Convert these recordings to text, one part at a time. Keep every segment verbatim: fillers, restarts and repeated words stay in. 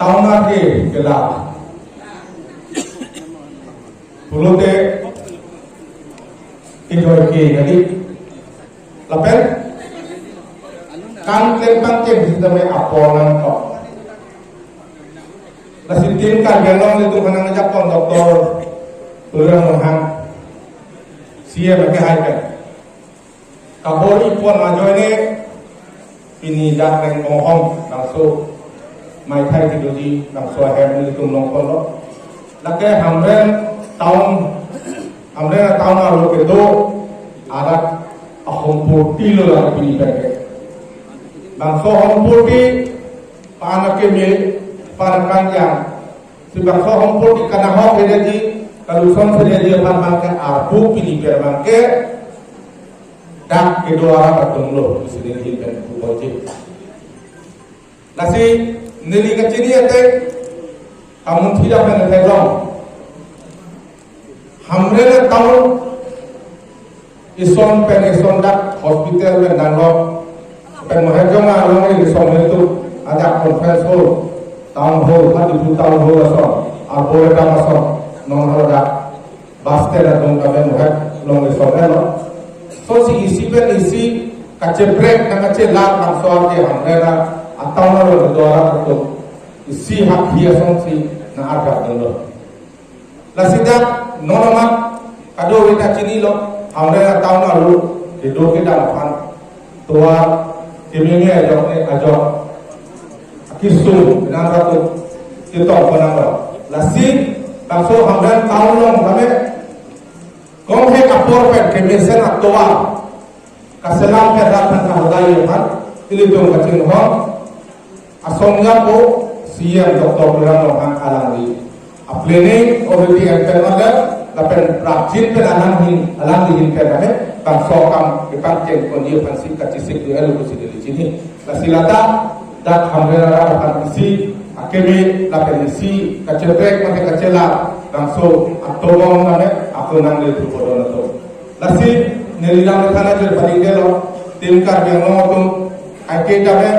Town arke kelang pulote kejoi ke jadi lapen kam klem pangklem sitame apor nangkok. Lasi tim Karbi Anglong ilitum aphan nangjakong Doctor Tuliram Ronghang, C E M ke hai pen kabor-i pon ajoine pini dak reng bonghong bangso maithai kedoji bangso ahem ilitum longponlo. Lake Hamren town, Hamren town arlo kedo arat ahompurti lo lake pini pen ke. Bangso ahompurti pan akeme, pan akanjang, si bangso ahompurti kanahok hedeji, kaluson hedeji aphan abangke arpu pini pen abangke dak kedo arat atum lo, isi neli pen pupoji. Lasi neli kachini ate amun thida pen theklong. Hamren town ison pen ison dak hospital pen danglo pen Moherjong along ison itu ajak conference hall, town hall, Hadipu town hall ason, arboretum ason, non haladak bus stand adung kami Moher along ison lo. So si isi pen isi kacheprek nangkachelar bangso arke Hamren atown along kedo arat atum isi haphi asonsi nang-arjap dunlo. Lasi dak non amat kadokave ta chinilo, Hamren atown arlo kedo kedam aphan tovar kememe ajok ne ajok akesung nang ratu chetong ponanglo. Lasi bangso Hamren town along kami konghe apor pen kemesen atovar kaselam pen rat pen kahodai aphan ilitum kachinghon asong japo C E M Doctor Tuliram Ronghang alangli aplanning already pen male lapen prapjin pen alanghin, alangli ahin pen kami bangso akam kepangcheng ponji aphansi kachesik dolo pusi neli chini. Lasi lata dak Hamren arat aphan isi akeme lapen isi kacheprek mate kachelar bangso atobong name ako nangle thupodon atum. Lasi neli lam thana jil paling delo, tim Karbi Anglong atum aike dame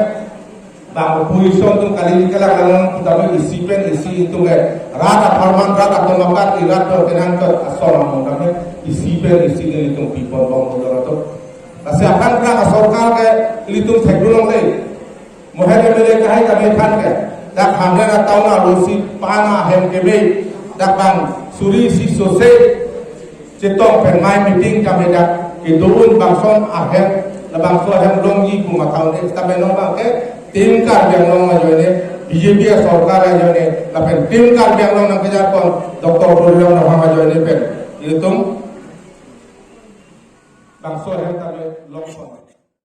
bang opposition atum kali ni kelak lang dame isi pen isi itum ke rat apharman rat atum apat irat to tenang to asom among dame isi pen isi nelitum pipon bong dolo atum. Lasi aphan kerang asorkar ke ilitum theklong le. Moher M L A kahai kami aphan ke dak Hamren atown arlo si pan ahem keme dak bang suri isi sose chetong pen mai meeting kami dak kedo-un bangson ahem, labangso ahem longji pu mathaun-e, sitame non abangke tim Karbi Anglong ajoine, B J P asorkar ajoine lapen tim Karbi Anglong nangkejar pon Doctor Tuliram Ronghang ajoine pen ilitum bangso ahem tame longpon.